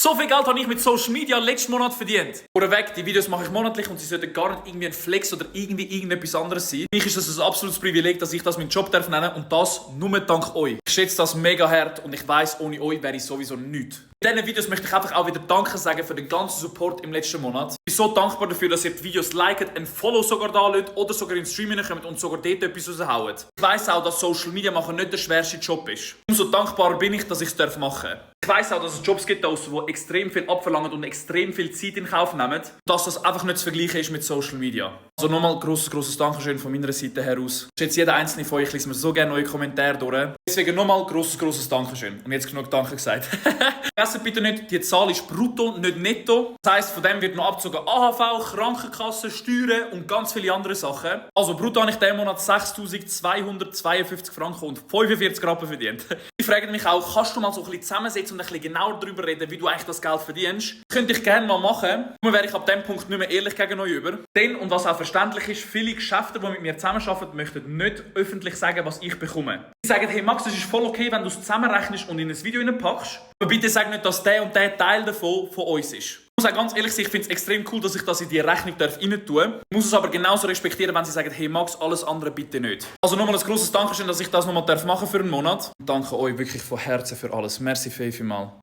So viel Geld habe ich mit Social Media letzten Monat verdient. Vorweg, die Videos mache ich monatlich und sie sollten gar nicht irgendwie ein Flex oder irgendwie irgendetwas anderes sein. Für mich ist das ein absolutes Privileg, dass ich das meinen Job nennen darf und das nur dank euch. Ich schätze das mega hart und ich weiss, ohne euch wäre ich sowieso nichts. In diesen Videos möchte ich einfach auch wieder Danke sagen für den ganzen Support im letzten Monat. Ich bin so dankbar dafür, dass ihr die Videos liket, ein Follow sogar da lasst oder sogar ins Stream kommt und sogar dort etwas raushaut. Ich weiss auch, dass Social Media machen nicht der schwerste Job ist. Umso dankbarer bin ich, dass ich es machen darf. Ich weiss auch, dass es Jobs gibt, die extrem viel abverlangen und extrem viel Zeit in Kauf nehmen. Dass das einfach nicht zu vergleichen ist mit Social Media. Also nochmal grosses Dankeschön von meiner Seite heraus. Ich schätze, jeder einzelne von euch liest mir so gerne neue Kommentare durch. Deswegen nochmal grosses Dankeschön. Und jetzt genug Danke gesagt. Vergesst bitte nicht, die Zahl ist brutto, nicht netto. Das heisst, von dem wird noch abgezogen AHV, Krankenkasse, Steuern und ganz viele andere Sachen. Also brutto habe ich diesen Monat 6'252 Franken und 45 Rappen verdient. Ich frage mich auch, kannst du mal so ein bisschen zusammensetzen und ein bisschen genauer darüber reden, wie du eigentlich das Geld verdienst? Das könnte ich gerne mal machen. Nur wäre ich ab dem Punkt nicht mehr ehrlich gegen euch über. Denn, und was auch verständlich ist, viele Geschäfte, die mit mir zusammenarbeiten, möchten nicht öffentlich sagen, was ich bekomme. Sie sagen, hey Max, das ist voll okay, wenn du es zusammenrechnest und in ein Video packst. Aber bitte sag nicht, dass der und der Teil davon von uns ist. Ich muss auch ganz ehrlich sein, ich finde es extrem cool, dass ich das in die Rechnung rein tun darf. Ich muss es aber genauso respektieren, wenn sie sagen, hey Max, alles andere bitte nicht. Also nochmal ein grosses Dankeschön, dass ich das nochmal machen darf für einen Monat. Und danke euch wirklich von Herzen für alles. Merci vielmals.